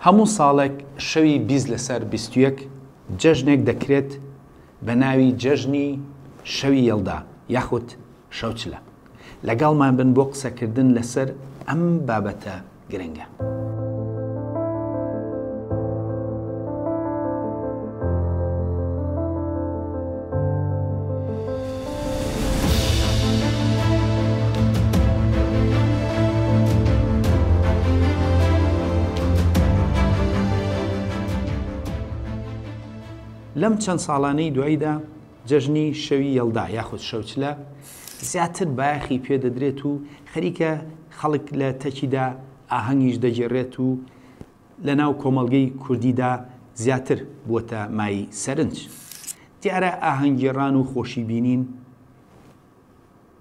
هەموو ساڵێک شەوی 20 لەسەر 21 جەژنێک دەکرێت بە ناوی جەژنی شەوی یەڵدا یاخود شەوچلە. لەگەڵمان بن بۆ قسەکردن لەسەر ئەم بابەتە گرنگە. لەم چەند ساڵانەی دواییدا جەژنی شەوی یەڵدا یاخود شەوچلە زیاتر بایەخی پێ دەدرێت و خەریکە خەڵک لە تەکیدا ئاهەنگیش دەگێڕێت و لەناو کۆمەڵگەی کوردیدا زیاتر بووەتە مایەی سەرنج. دیارە ئاهەنگگێڕان و خۆشی بینین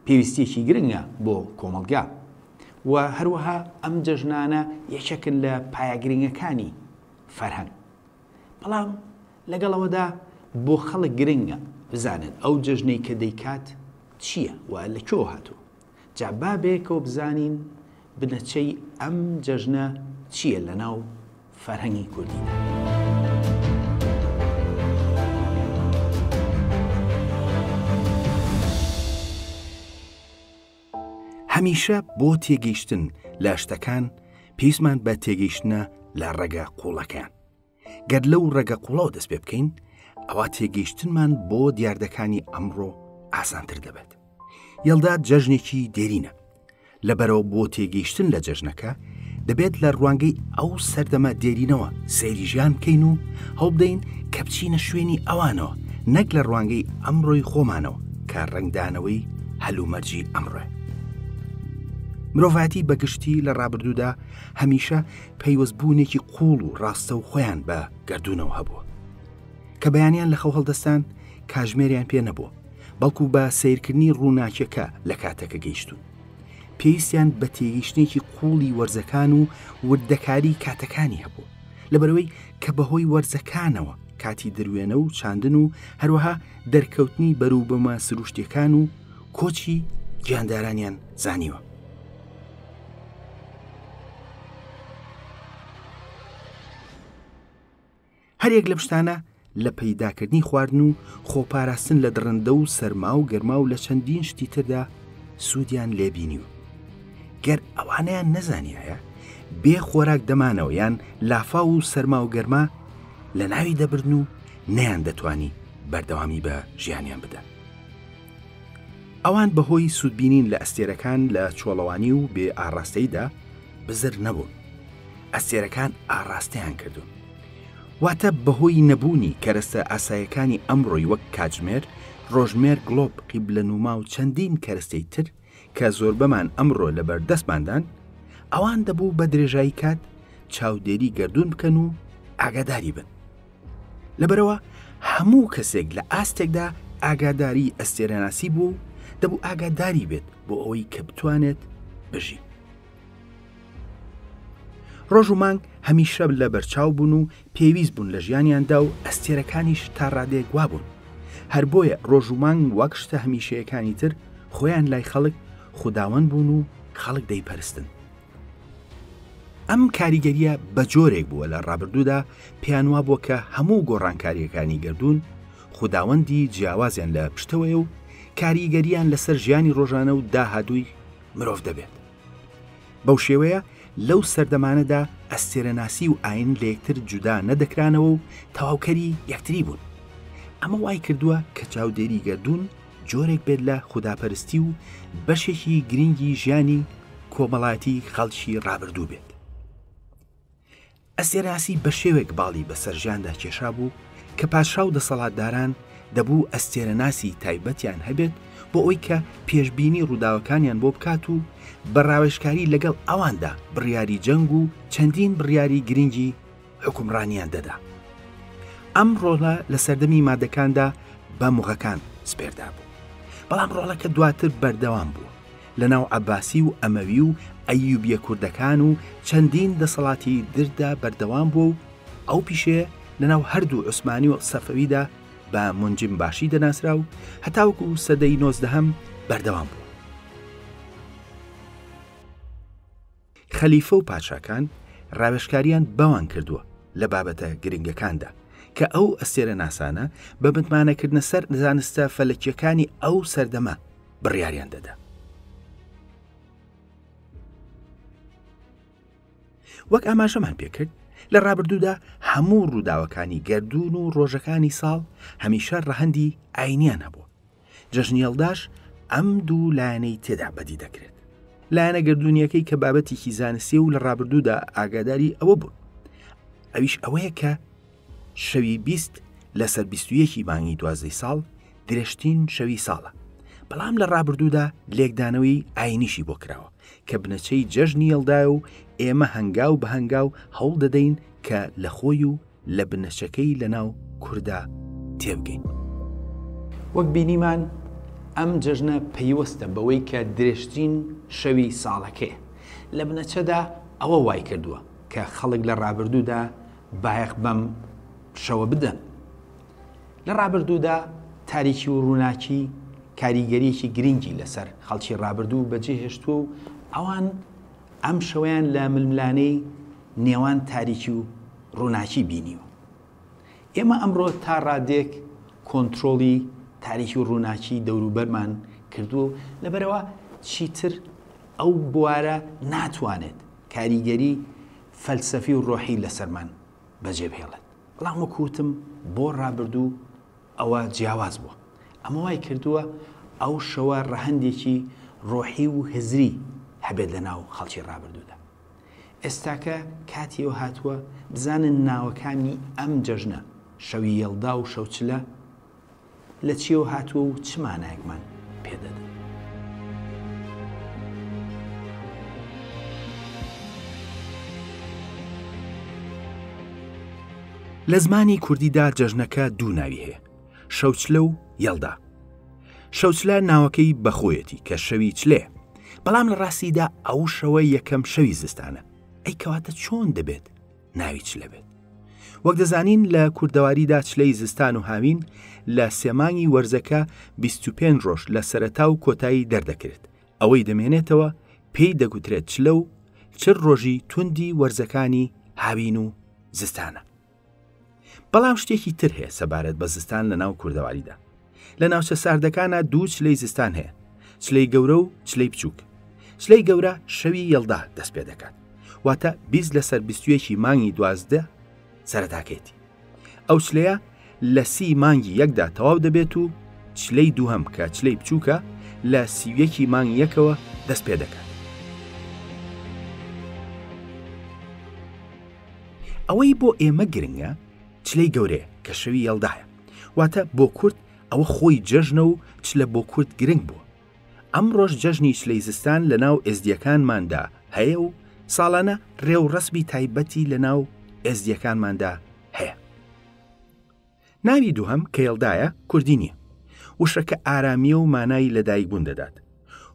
پێویستییەکی گرنگە بۆ کۆمەڵگا و هەروەها ئەم جەژنانە یەکێکن لە پایە گرنگەکانی فەرهەنگ. بەڵام لەگەڵ ئەوەدا بۆ خەڵک گرنگە بزانن ئەو جەژنەی کە دەیکات چییە و لە کوێوە هاتووە. جا با بەیەکەوە بزانین بنەچەی ئەم جەژنە چییە لەناو فەرهەنگی کوردیدا. هەمیشە بۆ تێگەیشتن لە شتەکان پێویستمان بە تێگەیشتنە لە ڕەگە قووڵەکەیان. گەر لەو ڕەگە قوڵەوە دەست پێ بکەین ئەوا تێگەیشتنمان بۆ دیاردەکانی ئەمڕۆ ئاسانتر دەبێت. یەڵدا جەژنێکی دێرینە. لەبەرەوە بۆ تێگەیشتن لە جەژنەکە دەبێت لە ڕوانگەی ئەو سەردەمە دێرینەوە سەیری ژیان بکەین و هەوڵبدەین کە بچینە شوێنی ئەوانەوە نەک لە ڕوانگەی ئەمڕۆی خۆمانەوە کە ڕەنگدانەوەی هەلومەرجی ئەمڕۆیە. مرۆڤایەتی بەگشتی لە ڕابردوودا هەمیشە پەیوەستبوونێکی قووڵ و ڕاستەوخۆیان بە گەردوونەوە هەبووە. کە بەیانیان لە خەو هەڵدەستان کاژمێریان پێ نەبووە، بەڵکو بە سەیرکردنی ڕووناکیەکە لە کاتەکە گەیشتوون. پێویستیان بە تێگەیشتنێکی قووڵی وەرزەکان و وردەکاری کاتەکانی هەبوو، لەبەرئەوەی کە بەهۆی وەرزەکانەوە کاتی دروێنە و چاندن و هەروەها دەرکەوتنی بەروبوومە سروشتیەکان و کۆچی گیاندارانیان زانیوە. هەریەک لەم شتانە لە پەیداکردنی خواردن و خۆپاراستن لە دڕندە و سەرما و گەرما و لە چەندین شتی تردا سوودیان لێ بینیوە. گەر ئەوانەیان نەزانیایە بێ خۆراک دەمانەوە یان لافاو و سەرما و گەرما لە ناوی دەبردن و نەیان دەتوانی بەردەوامی بە ژیانیان بدەن. ئەوان بەهۆی سوودبینین لە ئەستێرەکان لە چۆڵەوانی و بێ ئاڕاستەیدا بزر نەبوون. ئەستێرەکان ئاڕاستەیان کردوون. واتە بەهۆی نەبوونی کەرەستە ئاسایەکانی ئەمڕۆی وەک کاتژمێر، ڕۆژمێر، گڵۆپ، قیبلەنوما و چەندین کەرەستەی تر کە زۆربەمان ئەمڕۆ لەبەر دەستماندان، ئەوان دەبوو بە درێژایی کات چاودێری گەردوون بکەن و ئاگاداری بن. لەبەرئەوە هەموو کەسێک لە ئاستێکدا ئاگاداری ئەستێرەناسی بوو و دەبوو ئاگاداری بێت بۆ ئەوەی کە بتوانێت بژی. ڕۆژ و مانگ هەمیشە لە بەرچاو بوون و پێویست بوون لە ژیانیاندا و ئەستێرەکانیش تا ڕادەیەک وابوون. هەر بۆیە ڕۆژ و مانگ وەک شتە هەمیشەیەکانی تر خۆیان لای خەڵک خوداوەند بوون و خەڵک دەیپەرستن. ئەم کاریگەرییە بە جۆرێک بووە لە ڕابردوودا پێیان وابووە کە هەموو گۆڕانکارییەکانی گەردوون خوداوەندی جیاوازیان لە پشتەوەیە و کاریگەرییان لەسەر ژیانی ڕۆژانە و داهاتووی مرۆڤ دەبێت. بەو شێوەیە لەو سەردەمانەدا ئەستێرەناسی و ئاین لە یەکتر جودا نەدەکرانەوە و تەواوکەری یەکتری بوون. ئەمە وای کردووە کە چاودێری گەردوون جۆرێک بێت لە خوداپەرستی و بەشێکی گرنگی ژیانی کۆمەڵایەتی خەڵکی ڕابردوو بێت. ئەستێرەناسی بە شێوێک باڵی بەسەر ژیاندا کێشابوو کە پادشا و دەسەڵاتداران دەبوو ئەستێرەناسی تایبەتیان هەبێت بۆ ئەوەی کە پێشبینی ڕووداوەکانیان بۆ بکات و بە ڕاوێژکاری لەگەڵ ئەواندا بڕیاری جەنگ و چەندین بڕیاری گرنگی حوکمڕانیان دەدا. ئەم ڕۆڵە لە سەردەمی مادەکاندا بە موغەکان سپێردابوو. بەڵام ڕۆڵەکە دواتر بەردەوام بوو. لە ناو عەباسی و ئەمەوی و ئەیوبیە کوردەکان و چەندین دەسەڵاتی دردا بەردەوام بووە و ئەو پیشەیە لە ناو هەردوو عوسمانی و سەفەویدا بە مونجم باشی دەناسرا و هەتاوەکو سەدەی نۆزدەهەم بەردەوام بووە. خەلیفە و پادشاکان ڕاوێژکاریان بەوان کردووە لە بابەتە گرنگەکاندا کە ئەو ئەستێرەناسانە بە متمانەکردنە سەر زانستە فەلەکیەکانی ئەو سەردەمە بڕیاریان دەدا. وەک ئاماژەمان پێکرد لە ڕابردوودا هەموو ڕووداوەکانی گەردوون و ڕۆژەکانی ساڵ هەمیشە ڕەهەندی ئاینیان هەبووە جەژنی یەڵداش ئەم دوو لایەنەی تێدا بەدی دەکرێت. لایەنە گەردوونیەکەی کە بابەتێکی زانستیە و لە ڕابردوودا ئاگاداری ئەوە بوون. ئەویش ئەوەیە کە شەوی 20 لەسەر 21 مانگی دوازدەی ساڵ درێژترین شەوی ساڵە. بەڵام لە ڕابردوودا لێکدانەوەی ئاینیشی بۆ کراوە کە بنەچەی جەژنی یەڵدایە و ئێمە هەنگاو بە هەنگاو هەوڵ دەدەین کە لە خۆی و لە بنەچەکەی لەناو کوردا تێبگەین. وەک بینیمان ئەم جەژنە پەیوەستە بەوەی کە درێژترین شەوی ساڵەکەیە. لە بنەچەدا ئەوە وایکردووە کە خەڵک لە ڕابردوودا بایەخ بەم شەوە بدەن. لە ڕابردوودا تاریکی و ڕووناکی کاریگەرییەکی گرنگی لەسەر خەڵکی ڕابردوو بەجێهێشتووە و ئەوان ئەم شەوەیان لە ململانێی نێوان تاریکی و ڕووناکی بینیوە. ئێمە ئەمڕۆ تا ڕادەیەک کۆنترۆڵی تاریکی و ڕووناکی دەوروبەرمان کردووە و لەبەرئەوە چیتر ئەو بوارە ناتوانێت کاریگەری فەلسەفی و ڕۆحی لەسەرمان بەجێبهێڵێت. بەڵام وەک وتم بۆ ڕابردوو ئەوە جیاواز بووە. ئەمە وای کردووە ئەو شەوە ڕەهەندێکی ڕۆحی و هزری هەبێت لە ناو خەڵکی ڕابردوودا. ئێستاکە کاتی ئەوە هاتووە بزانن ناوەکانی ئەم جەژنە، شەوی یەڵدا و شەوچلە، لە چییەوە هاتووە و چ مانایەکمان پێ دەدەن. لە زمانی کوردیدا جەژنەکە دوو ناوی هەیە، شەوچلە و یەڵدا. شەوچلە ناوەکەی بەخۆیەتی کە شەوی چلەیە، بەڵام لە ڕاستیدا ئەو شەوە یەکەم شەوی زستانە، ئەی کەواتە چۆن دەبێت ناوی چلە بێت؟ وەک دەزانین لە کوردەواریدا چلەی زستان و هاوین لە سێ مانگی وەرزەکە 25 ڕۆژ لە سەرەتا و کۆتایی دەردەکرێت، ئەوەی دەمێنێتەوە پێی دەگوترێت چلە و چل ڕۆژی توندی وەرزەکانی هاوین و زستانە. بەڵام شتێکی تر هەیە سەبارەت بە زستان لە ناو کوردەواریدا. لە ناوچە ساردەکانە دوو چلەی زستان هەیە، چلەی گەورە و چلەی بچووک. چلەی گەورە شەوی یەڵدا دەست پێ دەکات، واتە 20 لەسەر 21 مانگی 12 سەرەتاکەیەتی. ئەو چلەیە لە سی مانگی یەکدا تەواو دەبێت و چلەی دووهەم کە چلەی بچووکە لە سیویەکی مانگ یەکەوە دەست پێ دەکات. ئەوەی بۆ ئێمە گرنگە چلەی گەورەیە کە شەوی یەڵدایە، واتە بۆ کورد ئەوە خۆی جەژنە و چلە بۆ کورد گرنگ بووە. ئەمڕۆش جەژنی چلەی زستان لە ناو ئێزدییەکانماندا هەیە و ساڵانە ڕێوڕەسمی تایبەتی لە ناو ئێزدییەکانماندا هەیە. ناوی دووهەم کە یەڵدایە کوردی نییە. وشەکە ئارامییە و مانای لەدایکبوون دەدات.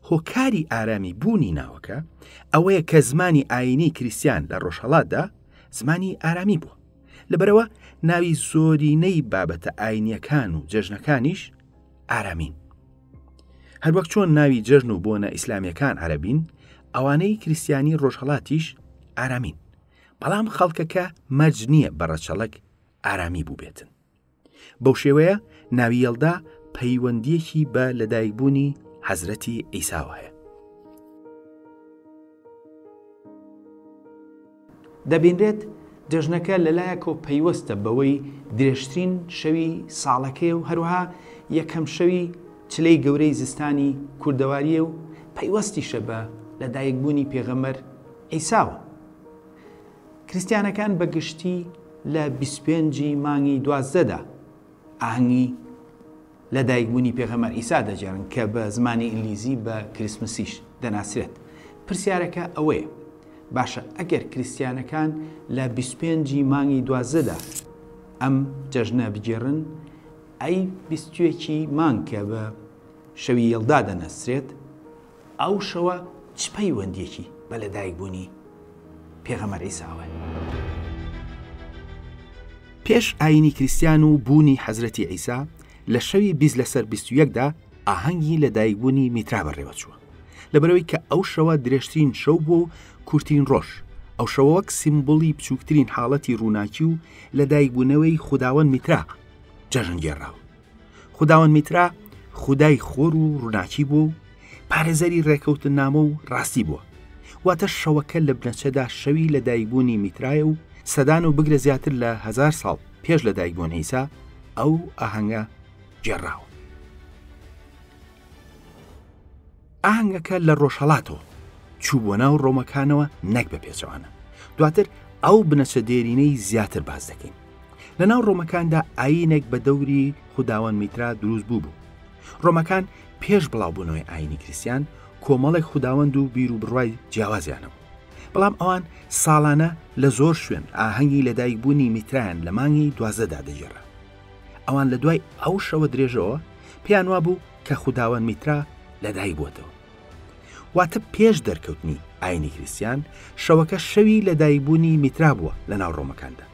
هۆکاری ئارامی بوونی ناوەکە ئەوەیە کە زمانی ئایینی کریستیان لە ڕۆژهەڵاتدا زمانی ئارامی بووە. لەبەرئەوە ناوی زۆرینەی بابەتە ئایینییەکان و جەژنەکانیش ئارامین. هەروەک چۆن ناوی جەژن و بۆنە ئیسلامییەکان عەرەبین، ئەوانەی کریستیانی ڕۆژهەڵاتیش ئارامین. بەڵام خەڵکەکە مەرج نییە بە ڕەچەڵەک ئارامی بووبێتن. بەو شێوەیە ناوی یەڵدا پەیوەندییەکی بە لەدایکبوونی حەزرەتی عیساوە هەیە. دەبینرێت جەژنەکە لەلایەکەوە پەیوەستە بەوەی درێژترین شەوی ساڵەکەیە و هەروەها یەکەم شەوی چلەی گەورەی زستانی کوردەوارییە و پەیوەستیشە بە لەدایکبوونی پێغەمبەر عیساوە. کریستیانەکان بە گشتی لە 25 ی مانگی 12 دا ئاهەنگی لە دایکبوونی پێغەمبەر عیسا دەگێڕن کە بە زمانی ئینگلیزی بە کریسمسیش دەناسرێت. پرسیارەکە ئەوەیە باشە ئەگەر کریستیانەکان لە 25 ی مانگی 12 دا ئەم جەژنە بگێڕن ئەی 21 ی مانگ کە بە شەوی یەڵدا دەناسرێت ئەو شەوە چ پەیوەندیەکی بە لەدایکبوونی پێغەمبەر عیساوە هەیە؟ پێش ئایینی کریستیان و بوونی حەزرەتی عیسا، لە شەوی 20 لەسەر 21 دا ئاهەنگی لەدایکبوونی میترا بەڕێوەچووە. لەبەرئەوەی کە ئەو شەوە درێژترین شەو بووە و کورترین ڕۆژ، ئەو شەوە وەک سیمبولی بچووکترین حاڵەتی ڕووناکی و لەدایکبوونەوەی خوداوەند میترا جەژن گێڕاوە. خوداوەند میترا خودای خۆر و ڕووناکی بووە و پارێزەری ڕێکەوتننامە و ڕاستی بووە. واتە شەوەکە لە بنەچەدا شەوی لەدایکبوونی میترایە و سەدان و بگرە زیاتر لە هەزار ساڵ پێش لەدایکبوون عیسا ئەو ئاهەنگە گێڕاوە. ئاهەنگەکە لە ڕۆژهەڵاتەوە چوو بۆ ناو ڕۆمەکانەوە نەک بە پێچەوانە. دواتر ئەو بنەچە دێرینەی زیاتر باس دەکەین. لە ناو ڕۆمەکاندا ئایینێک بە دەوری خوداوەند میترا دروست بوو بوو. ڕۆمەکان پێش بڵاوبوونەوەی ئایینی کریستیان کۆمەڵێک خوداوەند و بیر و بڕوای جیاوازیان هەبوو. بەڵام ئەوان ساڵانە لە زۆر شوێن ئاهەنگی لەدایکبوونی میترایان لە مانگی دوازدەدا دەگێڕا. ئەوان لە دوای ئەو شەوە درێژەوە پێیان وابوو کە خوداوەند میترا لەدایک بووەتەوە. واتە پێش دەرکەوتنی ئاینی کریستیان شەوەکە شەوی لەدایکبوونی میترا بووە لە ناو ڕۆمەکاندا.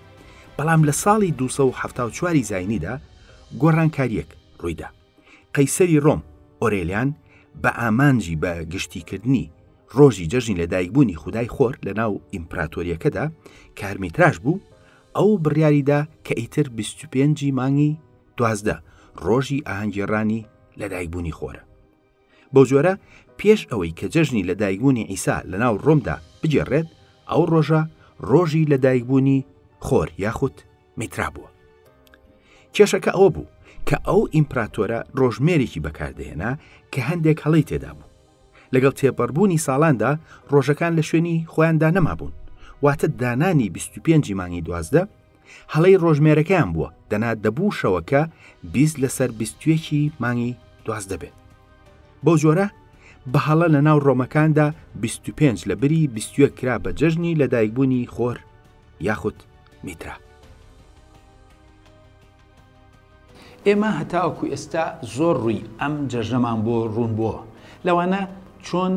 بەڵام لە ساڵی 274 زاینیدا گۆڕانکارییەک ڕوویدا. قەیسەری ڕۆم ئۆرێلیان بە ئامانجی بە گشتیکردنی ڕۆژی جەژنی لەدایکبوونی خودای خۆر لە ناو ئیمپراتۆریەکەدا کە هەر میتراش بوو، ئەو بڕیاریدا کە ئیتر 25 ی مانگی 12 ڕۆژی ئاهەنگگێڕانی لەدایکبوونی خۆرە. بەو جۆرە پێش ئەوەی کە جەژنی لەدایکبوونی عیسا لەناو ڕۆمدا بگێڕرێت، ئەو ڕۆژە ڕۆژی لەدایکبوونی خۆر یاخود میترا بووە. کێشەکە ئەوە بوو کە ئەو ئیمپراتۆرە ڕۆژمێرێکی بەکاردەهێنا کە هەندێک هەڵەی تێدا بوو. لەگەڵ تێپەڕبوونی ساڵاندا ڕۆژەکان لە شوێنی خۆیاندا نەمابوون، واتە دانانی 25 ی مانگی 12 هەڵەی ڕۆژمێرەکەیان بووە، دەنا دەبوو شەوەکە 20 لەسەر 21 ی مانگی 12 بێت. بەو جۆرە بە هەڵە لە ناو ڕۆمەکاندا 25 لە بری 21 کرا بە جەژنی لەدایکبوونی خۆر یاخود میترا. ئێمە هەتاوەکو ئێستا زۆر ڕووی ئەم جەژنەمان بۆ ڕوون بووە، لەوانە چۆن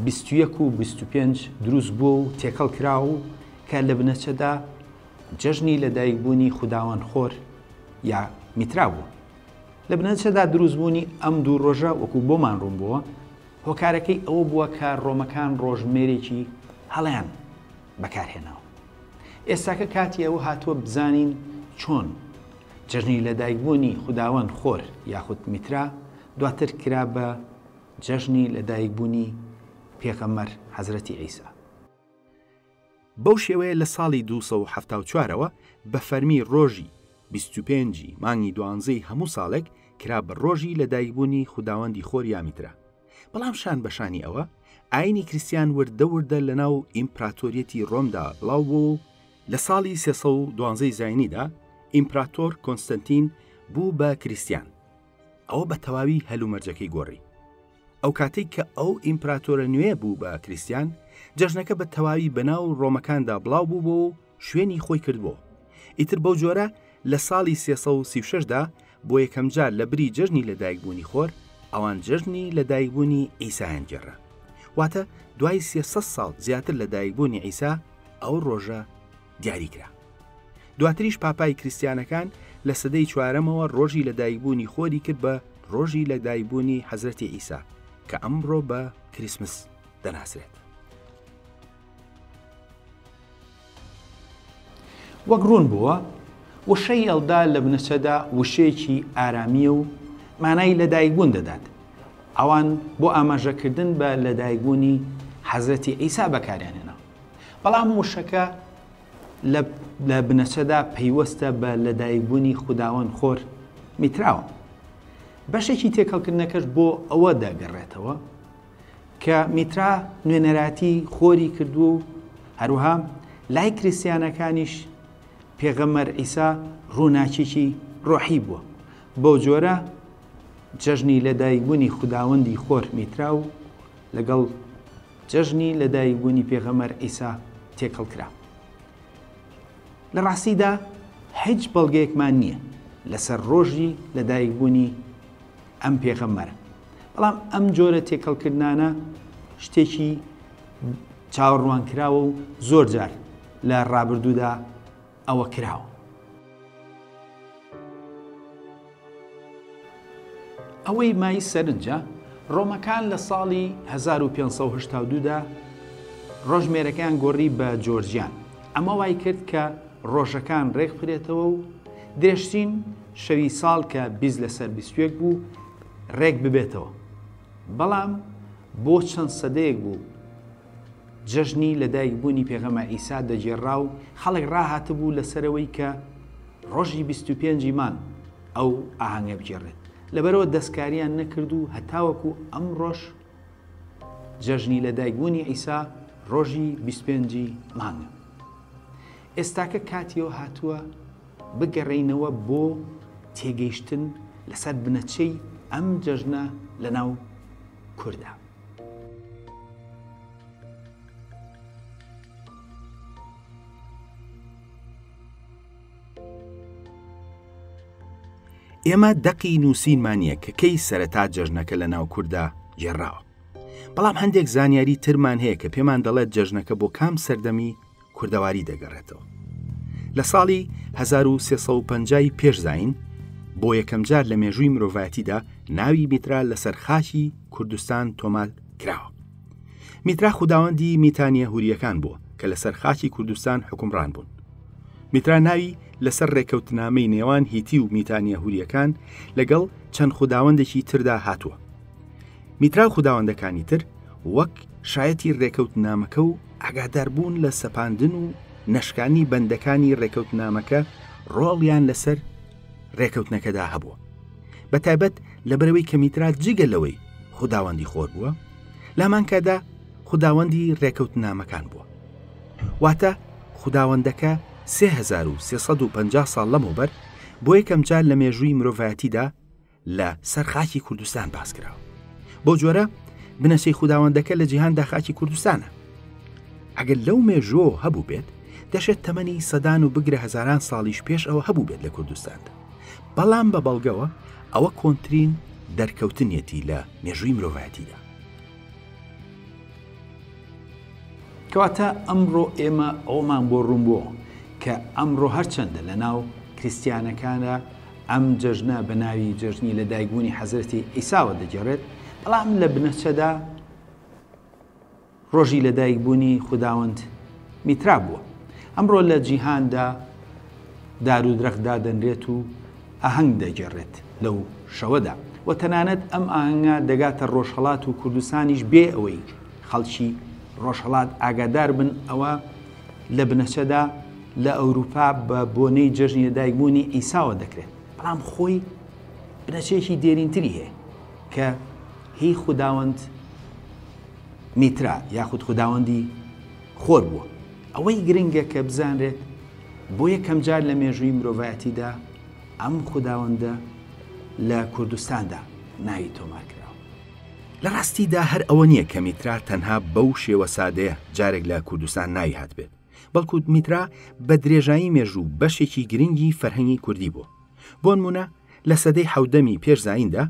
21 و 25 دروست بووە و تێکەڵ کراوە و کە لە بنەچەدا جەژنی لەدایکبوونی خوداوەند خۆر یا میترا بووە. لە بنەچەدا دروستبوونی ئەم دوو ڕۆژە وەکو بۆمان ڕوون بووە، هۆکارەکەی ئەوە بووە کە ڕۆمەکان ڕۆژمێرێکی هەڵەیان بەکارهێناوە. ئێستاکە کاتی ئەوە هاتووە بزانین چۆن جەژنی لەدایکبوونی خوداوەند خۆر یاخود میترا دواتر کرا بە جەژنی لەدایکبوونی پێغەمبەر حەزرەتی عیسا. بەو شێوەیە لە ساڵی 274 ەوە بە فەرمی ڕۆژی 25 ی مانگی دوانزەی هەموو ساڵێک کرا بە ڕۆژی لەدایکبوونی خوداوەندی خۆر یا میترا. بەڵام شان بە شانی ئەوە ئایینی کریستیان وردە وردە لەناو ئیمپراتۆریەتی ڕۆمدا بڵاو بووەوە و لە ساڵی 312 ی زاینیدا ئیمپراتۆر کۆنستەنتین بوو بە کریستیان. ئەوە بە تەواوی هەلومەرجەکەی گۆڕی. ئەو کاتەی کە ئەو ئیمپراتۆرە نوێ بوو بە کریستیان، جەژنەکە بە تەواوی بەناو ڕۆمەکاندا بڵاو بووبەوە و شوێنی خۆی کردبۆوە. ئیتر بەو جۆرە لە ساڵی 336 دا بۆ یەکەمجار لە بری جەژنی لەدایکبوونی خۆر، ئەوان جەژنی لەدایکبوونی عیسایان گێڕا. واتە دوای 300 ساڵ زیاتر لە دایکبوونی عیسا ئەو ڕۆژە دیاری کرا. دواتریش پاپای کریستیانەکان لە سەدەی چوارەمەوە ڕۆژی لەدایکبوونی خۆری کرد بە ڕۆژی لەدایکبوونی حەزرەتی عیسا کە ئەمڕۆ بە کریسمس دەناسرێت. وەک ڕوون بووە، وشەی یەڵدا لە بنەچەدا وشەیەکی ئارامییە و مانای لەدایکبوون دەدات. ئەوان بۆ ئاماژەکردن بە لەدایکبوونی حەزرەتی عیسا بەکاریان هێنا. بەڵام وشەکە لە لە بنەچەدا پەیوەستە بە لەدایکبوونی خوداوەند خۆر میتراوە. بەشێکی تێکەڵکردنەکەش بۆ ئەوە دەگەڕێتەوە کە میترا نوێنەراتی خۆری کردووە و هەروەها لای کریستیانەکانیش پێغەمبەر عیسا ڕووناکیی ڕۆحی بووە. بەو جۆرە جەژنی لەدایکبوونی خوداوەندی خۆر میترا و لەگەڵ جەژنی لەدایکبوونی پێغەمبەر عیسا تێکەڵ کرا. لە ڕاستیدا هیچ بەڵگەیەکمان نییە لەسەر ڕۆژی لەدایکبوونی ئەم پێغەمبەرە. بەڵام ئەم جۆرە تێکەڵکردنانە شتێکی چاوەڕوانکراوە و زۆر جار لە ڕابردوودا ئەوە کراوە. ئەوەی مای سەرنجە، ڕۆمەکان لە ساڵی 1582 دا. ڕۆژمێرەکەیان گۆڕی بە جۆرجیان. ئەمە وای کرد کە ڕۆژەکان ڕێک بخرێتەوە و درێژترین شەوی ساڵ کە 20 لەسەر 21 بوو ڕێک ببێتەوە. بەڵام بۆ چەند سەدەیەک بوو جەژنی لەدایکبوونی پێغەمبەر عیسا دەگێڕا و خەڵک ڕاهاتبوو لەسەرەوەی کە ڕۆژی 25 ی مانگ ئەو ئاهەنگە بگێڕێت. لەبەرئەوە دەستکاریان نەکرد و هەتاوەکو ئەمڕۆش جەژنی لەدایکبوونی عیسا ڕۆژی 25 ی مانگە. ئێستاکە کاتی ئەوە هاتووە بگەڕێینەوە بۆ تێگەیشتن لەسەر بنەچەی ئەم جەژنە لەناو کوردا. ئێمە دەقی نووسینمان نییە کە کەی سەرەتا جەژنەکە لە ناو کووردا گێڕاوە. بەڵام هەندێک زانیاری ترمان هەیە کە پێمان دەڵێت جەژنەکە بۆ کام سەردەمی کوردەواری دەگەڕێتەوە. لە ساڵی 1350 ی پێش زایین بۆ یەکەمجار لە مێژووی مرۆڤایەتیدا ناوی میترا لەسەر خاکی کوردستان تۆمار کراوە. میترا خوداوەندی میتانیە هوریەکان بووە کە لەسەر خاکی کوردستان حوکمڕان بوون. میترا ناوی لەسەر ڕێکەوتنامەی نێوان هیتی و میتانیە هوریەکان لەگەڵ چەند خوداوەندێکی تردا هاتووە. میترا و خوداوەندەکانی تر وەک شایەتی ڕێکەوتنامەکە و ئاگاداربوون لە سەپاندن و نەشکانی بەندەکانی ڕێکەوتنامەکە ڕۆڵیان لەسەر ڕێکەوتنەکەدا هەبووە. بە تایبەت لەبەرئەوەی کە میترا جگە لەوەی خوداوەندی خۆر بووە، لامانکادا خوداوەندی ڕێکەوتنامەکان بووە. واتە خوداوەندەکە 3350 ساڵ لەمەوبەر بۆ یەکەمجار لە مێژووی مرۆڤایەتیدا لە سەر خاکی کوردستان باس کراوە. بەو جۆرە بنەچەی خوداوەندەکە لە جیهاندا خاکی کوردستانە. ئەگەر لەو مێژووەوە هەبوو بێت، دەشێت تەمەنی سەدان و بگرە هەزاران ساڵیش پێش ئەوە هەبوو بێت لە کوردستاندا. بەڵام بە بەڵگەوە ئەوە کۆنترین دەرکەوتنیەتی لە مێژووی مرۆڤایەتیدا. کەواتە ئەمڕۆ ئێمە ئەوەمان بۆ ڕوون بووە کە ئەمڕۆ هەرچەندە لەناو کریستیانەکاندا ئەم جەژنە بە ناوی جەژنی لەدایکبوونی حەزرەتی عیساوە دەگێڕێت، بەڵام لە بنەچەدا ڕۆژی لەدایکبوونی خوداوەند میترا بووە. ئەمڕۆ لە جیهاندا دار و درەخت دادەنرێت و ئاهەنگ دەگێڕێت لەو شەوەدا و تەنانەت ئەم ئاهەنگە دەگاتە ڕۆژهەڵات و کوردستانیش بێ ئەوەی خەڵکی ڕۆژهەڵات ئاگادار بن ئەوە لە بنەچەدا لە ئەوروپا بە بۆنەی جەژنی لەدایکبوونی عیساوە دەکرێت، بەڵام خۆی بنەچەیەکی دێرینتری هەیە کە هی خوداوەند میترا یاخود خوداوەندی خۆر بووە. ئەوەی گرنگە کە بزانرێت بۆ یەکەمجار لە مێژووی مرۆڤایەتیدا ئەم خوداوەندە لە کوردستاندا ناوی تۆمار کراوە. لە ڕاستیدا هەر ئەوە نییە کە میترا تەنها بەو شێوە سادەیە جارێک لە کوردستان ناوی هاتبێت، بەڵکو میترا بە درێژایی مێژوو بەشێکی گرنگی فەرهەنگی کوردی بووە. بۆنموونە لە سەدەی حەودەمی پێش زاییندا،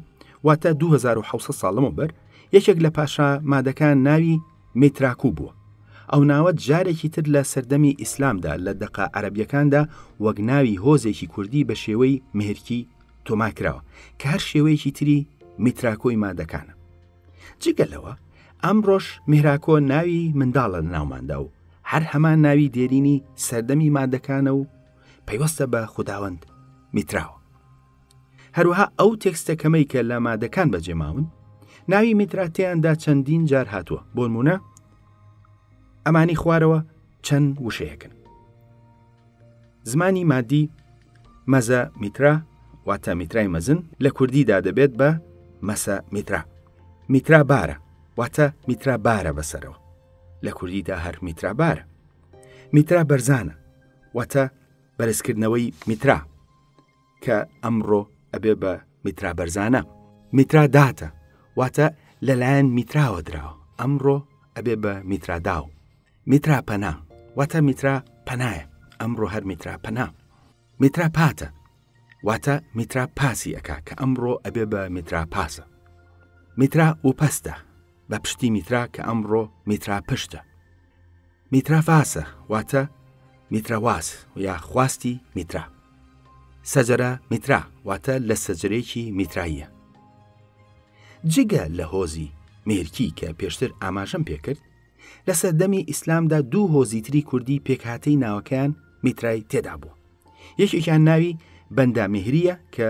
واتە 2700 ساڵ لەمەوبەر، یەکێک لە پاشا مادەکان ناوی میتراکو بووە. ئەو ناوە جارێکی تر لە سەردەمی ئیسلامدا لە دەقە عەرەبییەکاندا وەک ناوی هۆزێکی کوردی بە شێوەی مهرکی تۆمار کراوە کە هەر شێوەیەکی تری میتراکۆی مادەکانە. جگە لەوە ئەمڕۆش مهراکۆ ناوی منداڵە لە ناوماندا و هەر هەمان ناوی دێرینی سەردەمی مادەکانە و پەیوەستە بە خوداوەند میتراوە. هەروەها ئەو تێکستە کەمەی کە لە مادەکان بەجێماون ناوی میترا تێیاندا چەندین جار هاتووە بۆنمونە ئەمانی خوارەوە چەند وشەیەکن زمانی مادی مەزە میترا واتە میترای مەزن لە کوردیدا دەبێت بە مەسە میترا میترا بارە واتە میترا بارە بەسەرەوە لە کوردیدا هەر میترا بارە میترا بەرزانە واتە بەرزکردنەوەی میترا کە ئەمڕۆ ئەبێ بە میترا بەرزانە. میترا داتە، واتە لەلایەن میتراوە دراوە، ئەمڕۆ ئەبێ بە میترا داو. میترا پەنا، واتە میترا پەنایە، ئەمڕۆ هەر میترا پەنا. میترا پاتە، واتە میترا پاسی ئەکا کە ئەمڕۆ ئەبێ بە میترا پاسە. میترا وپەستە، بە پشتی میترا کە ئەمڕۆ میترا پشتە. میترا ڤاسە واتە میترا واز یا خواستی میترا. سەجەرە میترا واتە لە سەجەرەیەکی میتراییە. جگە لە هۆزی مێرکی کە پێشتر ئاماژەم پێکرد، لە سەردەمی ئیسلامدا دوو هۆزی تری کوردی پێکهاتەی ناوەکەیان میترای تێدا بووە. یەکێکیان ناوی بەندا میهرییە کە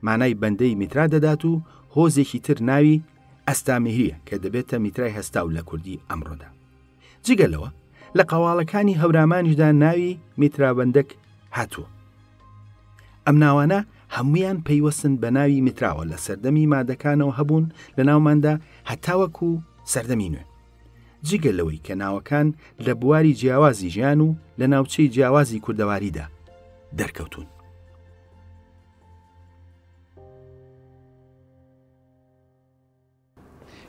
مانای بەندەی میترا دەدات و هۆزێکی تر ناوی ئەستا میهرییە کە دەبێتە میترای هەستاو لە کوردی ئەمڕۆدا. جگە لەوە لە قەواڵەکانی هەورامانیشدا ناوی میترابەندەک هاتووە. ئەم ناوانە هەمویان پەیوەستن بە ناوی میتراوە لە سەردەمی مادەکانەوە هەبوون لە ناوماندا هەتاوەکو سەردەمی نوێ. جگە لەوەی کە ناوەکان لە بواری جیاوازی ژیان و لە ناوچەی جیاوازی کوردەواریدا دەرکەوتوون.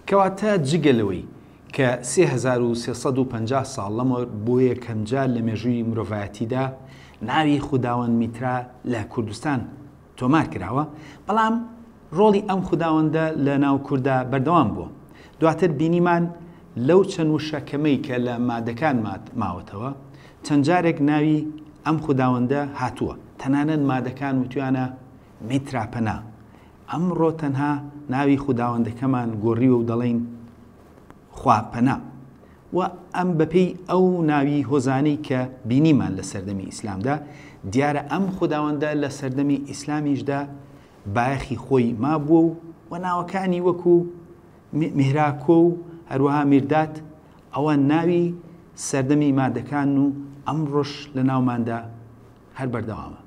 کەواتە جگە لەوەی کە 3350 ساڵ لەمەوبەر بۆ یەکەمجار لە مێژووی مرۆڤایەتیدا ناوی خوداوەند میترا لە کوردستان تۆمار کراوە، بەڵام ڕۆڵی ئەم خوداوەندە لە ناو کورددا بەردەوام بووە. دواتر بینیمان لەو چەند وشە کەمەی کە لە مادەکان ماوەتەوە، چەند جارێک ناوی ئەم خوداوەندە هاتووە، تەنانەت مادەکان وتویانە میتراپەنا. ئەمڕۆ تەنها ناوی خوداوەندەکەمان گۆڕیوە و دەڵێین خواپەنا. و ئەم بەپێی ئەو ناوی هۆزانەی کە بینیمان لە سەردەمی ئیسلامدا، دیارە ئەم خوداوەندە لە سەردەمی ئیسلامیشدا بایەخی خۆی مابووە و و ناوەکانی وەکو میهراکۆ و هەروەها میرداد ئەوە ناوی سەردەمی مادەکان و ئەمڕۆش لە ناوماندا هەر بەردەوامە.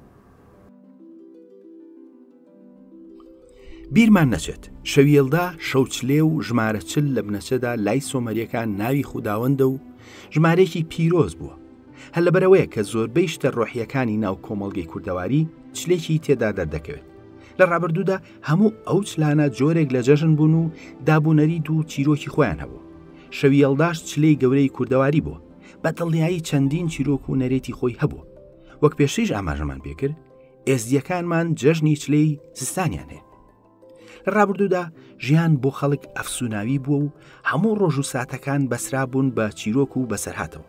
بیرمان نەچێت شەویەلدا شەوچلێ و ژمارە چل لە بنەچەدا لای سۆمەریەکان ناوی خوداوەندە و ژمارەیەکی پیرۆز بووە هەر لەبەرەوەیە کە زۆربەی شتە ڕۆحیەکانی ناو کۆمەڵگەی کوردەواری چلێکی تێدا دەردەکەوێت لە ڕابردوودا هەموو ئەو چلانە جۆرێک لە جەژن بوون و دابوونەریت و چیرۆکی خۆیان هەبوو شەوی یەڵداش چلەی گەورەی کوردەواری بووە بە دڵنیایی چەندین چیرۆک و نەرێتی خۆی هەبوو وەک پێشتریش ئاماژەمان پێکرد ئێزدیەکانمان جەژنی چلەی زستانیان هەیە لە ڕابردوودا ژیان بۆ خەڵک ئەفسوناوی بووە و هەموو ڕۆژ و ساتەکان بەسرابوون بە چیرۆک و بەسەرهاتەوە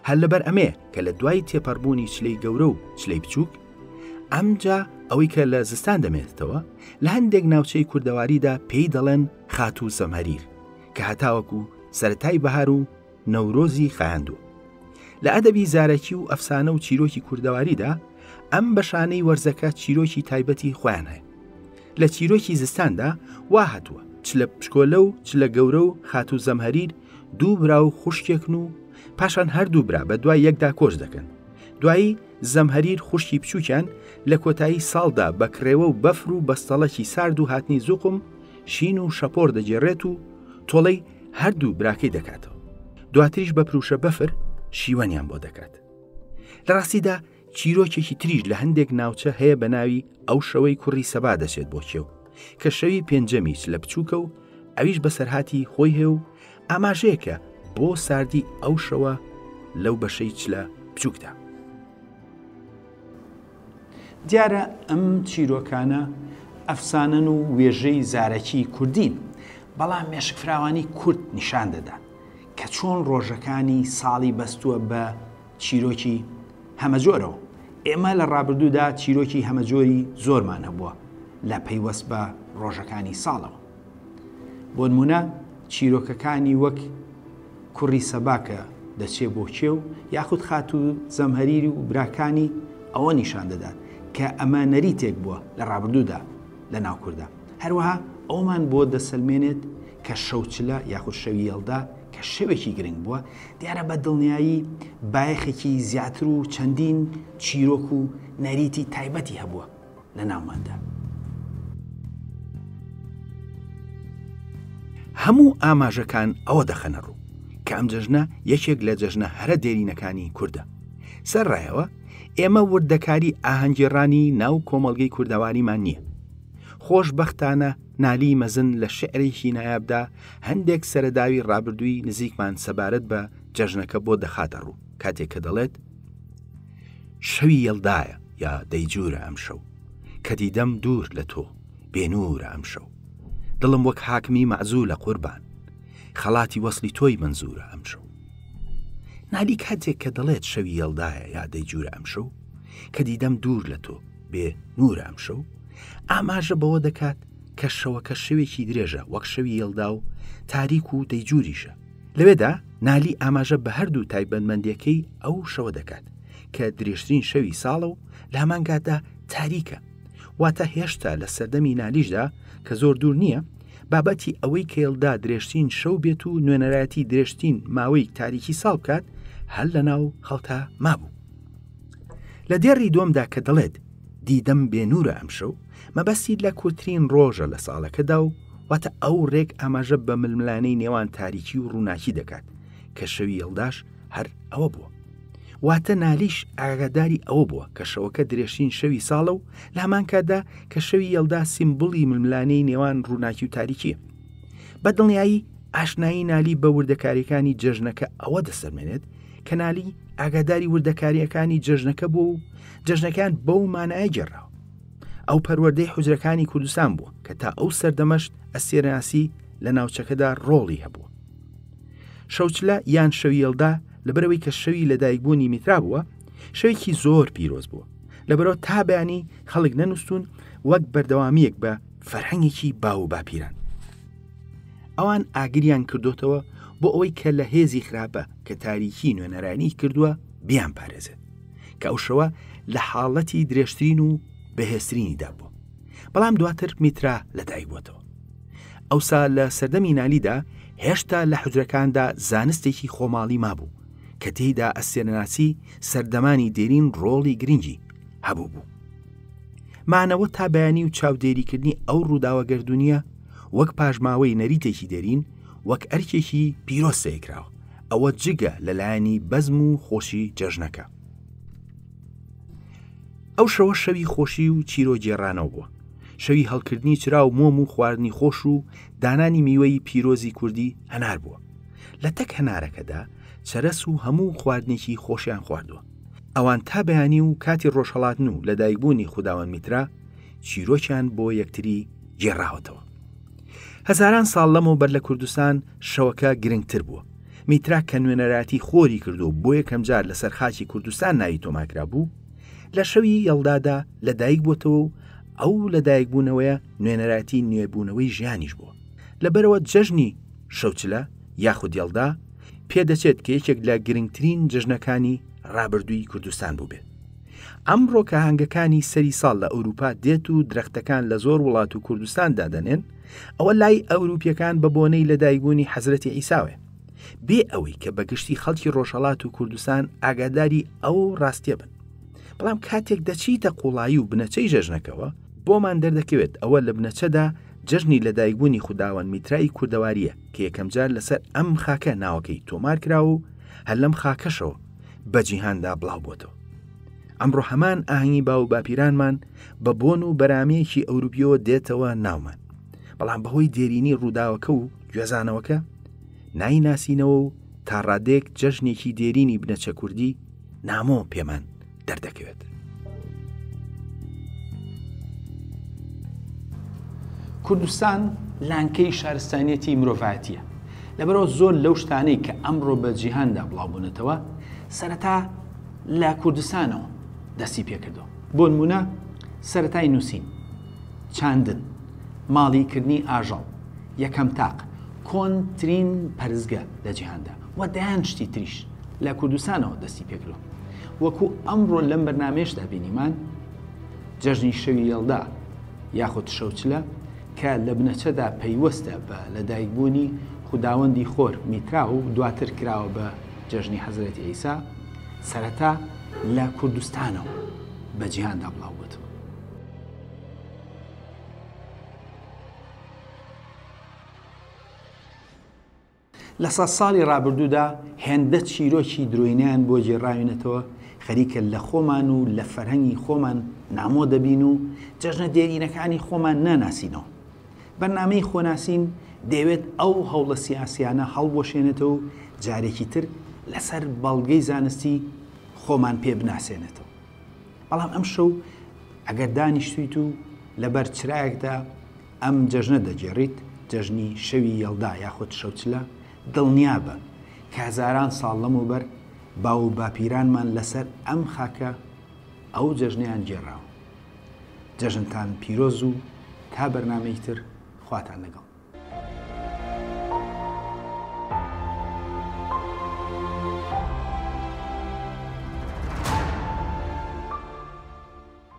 هەر لەبەر ئەمەیە کە لە دوای تێپەڕبوونی چلەی گەورە و چلەی بچووک ئەمجا ئەوەی کە لە زستان دەمێنێتەوە لە هەندێک ناوچەی کوردەواریدا پێی دەڵێن خاتوو زەمهەریر کە هەتاوەکو سەرەتای بەهار و نەورۆزی خایاندووە. لە ئەدەبی زارەکی و ئەفسانە و چیرۆکی کوردەواریدا ئەم بەشانەی وەرزەکە چیرۆکی تایبەتی خۆیان هەیە. لە چیرۆکی زستاندا وا هاتووە چلە پشکۆلە و چلە گەورە و خاتوو زەمهەریر دوو برا و خوشکێکن و پاشان هەردوو برا بە دوای یەکدا کۆچ دەکەن. دوایی زەمهەریر خوشکی بچووکیان لە کۆتایی ساڵدا بە کڕێوە و بەفر و بەستەڵەکی سارد و هاتنی زوقم شین و شەپۆر دەگێڕێت و تۆڵەی هەردوو براکەی دەکاتەوە دواتریش بە پروشە بەفر شیوەنیان بۆ دەکات لە ڕاستیدا چیرۆکێکی تریش لە هەندێک ناوچە هەیە بە ناوی ئەو شەوەی کوڕی سەبا دەچێت بۆ کێو کە شەوی پێنجەمی لە بچووکە و ئەویش بەسەرهاتی خۆی هەیە و ئاماژەیەکە بۆ ساردی ئەو شەوە لەو بەشەی چلە بچووکدا. دیارە ئەم چیرۆکانە ئەفسانەن و وێژەی زارەکی کوردین، بەڵام مێشکفراوانی کورد نیشان دەدات کە چۆن ڕۆژەکانی ساڵی بەستووە بە چیرۆکی هەمەجۆرەوە. ئێمە لە ڕابردوودا چیرۆکی هەمەجۆری زۆرمان هەبووە لە پەیوەست بە ڕۆژەکانی ساڵەوە. بۆنمونە چیرۆکەکانی وەک کوڕی سەبا کە دەچێ بۆ کێو یاخود خاتوو زەمهەریر و براکانی ئەوە نیشان دەدات کە ئەمە نەریتێک بووە لە ڕابردوودا لە ناو کوردا. هەروەها ئەوەمان بۆ دەسەلمێنێت کە شەوچلە یاخود شەوی یەڵدا کە شەوێکی گرنگ بووە، دیارە بە دڵنیایی بایەخێکی زیاتر و چەندین چیرۆک و نەریتی تایبەتی هەبووە. لە ناوماندا. هەموو ئاماژەکان ئەوە دەخەنە ڕوو کە ئەم جەژنە یەکێک لە جەژنە هەرە دێرینەکانی کوردە. سەرڕایەوە ئێمە وردەکاری ئاهەنگگێڕانی ناو کۆمەڵگەی کوردەواریمان نییە. خۆشبەختانە نالی مەزن لە شیعرێکی نایابدا هەندێک سەرەداوی ڕابردووی نزیکمان سەبارەت بە جەژنەکە بۆ دەخاتە ڕوو کاتێک کە دەڵێت، شەوی یەلدایە یا دەیجوورە ئەمشەو کە دیدەم دوور لە تۆ بێ نوورە ئەمشەو دڵم وەک حاکمی مەعزوولە قوربان خەڵاتی وەسلی تۆی مەنزوورە ئەمشەو نالی کاتێک کە دەڵێت شەوی یەلدایە یا دەیجوورە ئەمشەو کە دیدەم دوور لە تۆ بێ نوورە ئەمشەو ئاماژە بەوە دەکات کە شەوەکە شەوێکی درێژە وەک شەوی یەلدا و تاریک و دەیجووریشە لەوێدا. نالی ئاماژە بە هەردوو تایبەتمەندیەکەی ئەو شەوە دەکات کە درێژترین شەوی ساڵە و لە هەمان کاتدا تاریکە. واتە هێشتا لە سەردەمی نالیشدا کە زۆر دوور نییە، بابەتی ئەوەی کە یەلدا درێژترین شەو بێت و نوێنەرایەتی درێژترین ماوەی تاریکی ساڵ بکات هەر لە ناو خەڵکا مابوو. لە دێڕی دووەمدا کە دەڵێت دیدەم بێ نوورە ئەمشەو، مەبەستی لە کورتترین ڕۆژە لە ساڵەکەدا و واتە ئەو ڕێک ئاماژە بە ململانێی نێوان تاریکی و ڕووناکی دەکات کە شەوی یەڵداش هەر ئەوە بووە. واتە نالیش ئاگاداری ئەوە بووە کە شەوەکە درێژترین شەوی ساڵە و لە هەمان کاتدا کە شەوی یەڵدا سیمبولی ململانێی نێوان ڕووناکی و تاریکییە. بە دڵنیایی ئاشنایی نالی بە وردەکارییەکانی جەژنەکە ئەوە دەسەلمێنێت کە نالی ئاگاداری وردەکارییەکانی جەژنەکە بووە و جەژنەکەیان بەو مانایە گێڕاوە. ئەو پەروەردەی حوجرەکانی کوردستان بووە کە تا ئەو سەردەمەش ئەستێرەناسی لە ناوچەکەدا ڕۆڵی هەبووە. شەوچلە یان شەوی یەلدا لەبەرئەوەی کە شەوی لەدایکبوونی میترا بووە، شەوێکی زۆر پیرۆز بووە. لەبەرئەوە تا بەیانی خەڵک نەنووستوون وەک بەردەوامییەک بە فەرهەنگێکی باو و باپیران. ئەوان ئاگریان کردۆتەوە بۆ ئەوەی کە لە هێزی خراپە کە تاریکی نوێنەرانیی کردووە بیانپارێزێت. کە ئەو شەوە لە حاڵەتی درێژترین و بەهێزترینیدا بووە. بەڵام دواتر میترا لەدایک بووەتەوە. ئەوسا لە سەردەمی نالیدا هێشتا لە حوجرەکاندا زانستێکی خۆماڵی مابوو کە تێیدا ئەستێرەناسی سەردەمانی دێرین ڕۆڵی گرنگی هەبوو بوو. مانەوە تا بەیانی و چاودێریکردنی ئەو ڕووداوە گەردوونییە وەک پاشماوەی نەریتێکی دێرین وەک ئەرکێکی پیرۆز سەیرکراوە، ئەوە جگە لە لایەنی بەزم و خۆشی جەژنەکە. ئەو شەوە شەوی خۆشی و چیرۆگێڕانەوە بووە، شەوی هەڵکردنی چرا و مۆم و خواردنی خۆش و دانانی میوەی پیرۆزی کوردی هەنار بووە. لە تەک هەنارەکەدا چەرەس و هەموو خواردنێکی خۆشیان خواردووە. ئەوان تا بەیانی و کاتی ڕۆژهەڵاتن و لەدایکبوونی خوداوەند میترا چیرۆکیان بۆ یەکتری گێڕاوەتەوە. هەزاران ساڵ لەمەوبەر لە کوردستان شەوەکە گرنگتر بووە. میترا کە نوێنەرایەتی خۆری کردو و بۆ یەکەمجار لەسەر خاکی کوردستان ناوی تۆمارکرابوو، لە شەوی یەڵدادا لەدایک بۆتەوە و ئەو لەدایکبوونەوەیە نوێنەرایەتی نوێبوونەوەی ژیانیش بووە. لەبەرئەوە جەژنی شەوچلە یاخود یەڵدا پێدەچێت کە یەکێک لە گرنگترین جەژنەکانی ڕابردووی کوردستان بووبێت. ئەمڕۆ کە هەنگەکانی سەری ساڵ لە ئەوروپا دێت و درەختەکان لە زۆر وڵات و کوردستان دادەنێن، ئەوە لای ئەوروپیەکان بە بۆنەی لەدایکبوونی حەزرەتی عیساوەیە. بێ ئەوەی کە بە گشتی خەڵکی ڕۆژهەڵات و کوردستان ئاگاداری ئەو ڕاستیە بن. بەڵام کاتێک دەچیتە قوڵایی و بنەچەی جەژنەکەوە، بۆمان دەردەکەوێت ئەوە لە بنەچەدا جەژنی لەدایکبوونی خوداوەند میترای کوردەوارییە کە یەکەمجار لەسەر ئەم خاکە ناوەکەی تۆمار کراوە و هەر لەم خاکەشەوە بە جیهاندا بڵاو بۆتەوە. ئەمڕۆ هەمان ئاهەنگی باو و باپیرانمان بە بۆن و بەرامەیەکی ئەوروپیەوە دێتەوە ناومان، بەڵام بەهۆی دێرینی ڕووداوەکە و گوێزانەوەکە نایناسینەوە و تا ڕادەیەک جەژنێکی دێرینی بنەچە کوردی نامۆ پێمان دەردەکەوێت. کوردستان لانکەی شارستانیەتی مرۆڤایەتیە، لەبەرئەوە زۆر لەو شتانەی کە ئەمڕۆ بە جیهاندا بڵاوبوونەتەوە سەرەتا لە کوردستانەوە دەستی پێکردووە. بۆ نموونە سەرەتای نووسین، چاندن، ماڵیکردنی ئاژەڵ، یەکەم تاق، کۆنترین پەرستگە لە جیهاندا و دەیان شتی تریش لە کوردستانەوە دەستی پێکردووە. وەکو ئەمڕۆ لەم بەرنامەیەشدا بینیمان جەژنی شەوی یەڵدا یاخود شەوچلە کە لە بنەچەدا پەیوەستە بە لەدایکبوونی خوداوەندی خۆر میترا و دواتر کراوە بە جەژنی حەزرەتی عیسا، سەرەتا لە کوردستانەوە بە جیهاندا بڵاوبووەتەوە. لە سەد ساڵی ڕابردوودا هێندە چیرۆکی درۆینەیان بۆ گێڕاوینەتەوە، خەریکە لە خۆمان و لە فەرهەنگی خۆمان نامۆ دەبین و جەژنە دێرینەکانی خۆمان ناناسینەوە. بەرنامەی خۆناسین دەیەوێت ئەو هەوڵە سیاسیانە هەڵبوەشێنێتەوە و جارێکی تر لەسەر بەڵگەی زانستی خۆمان پێ بناسێنێتەوە. بەڵام ئەمشەو ئەگەر دانیشتویت و لەبەر چرایەکدا ئەم جەژنە دەگێڕیت، جەژنی شەوی یەڵدا یاخود شەوچلە، دڵنیابە کە هەزاران ساڵ لەمەوبەر باو و باپیرانمان لەسەر ئەم خاکە ئەو جەژنەیان گێڕاوە. جەژنتان پیرۆز و تا بەرنامەیەکی تر خواتان لەگەڵ.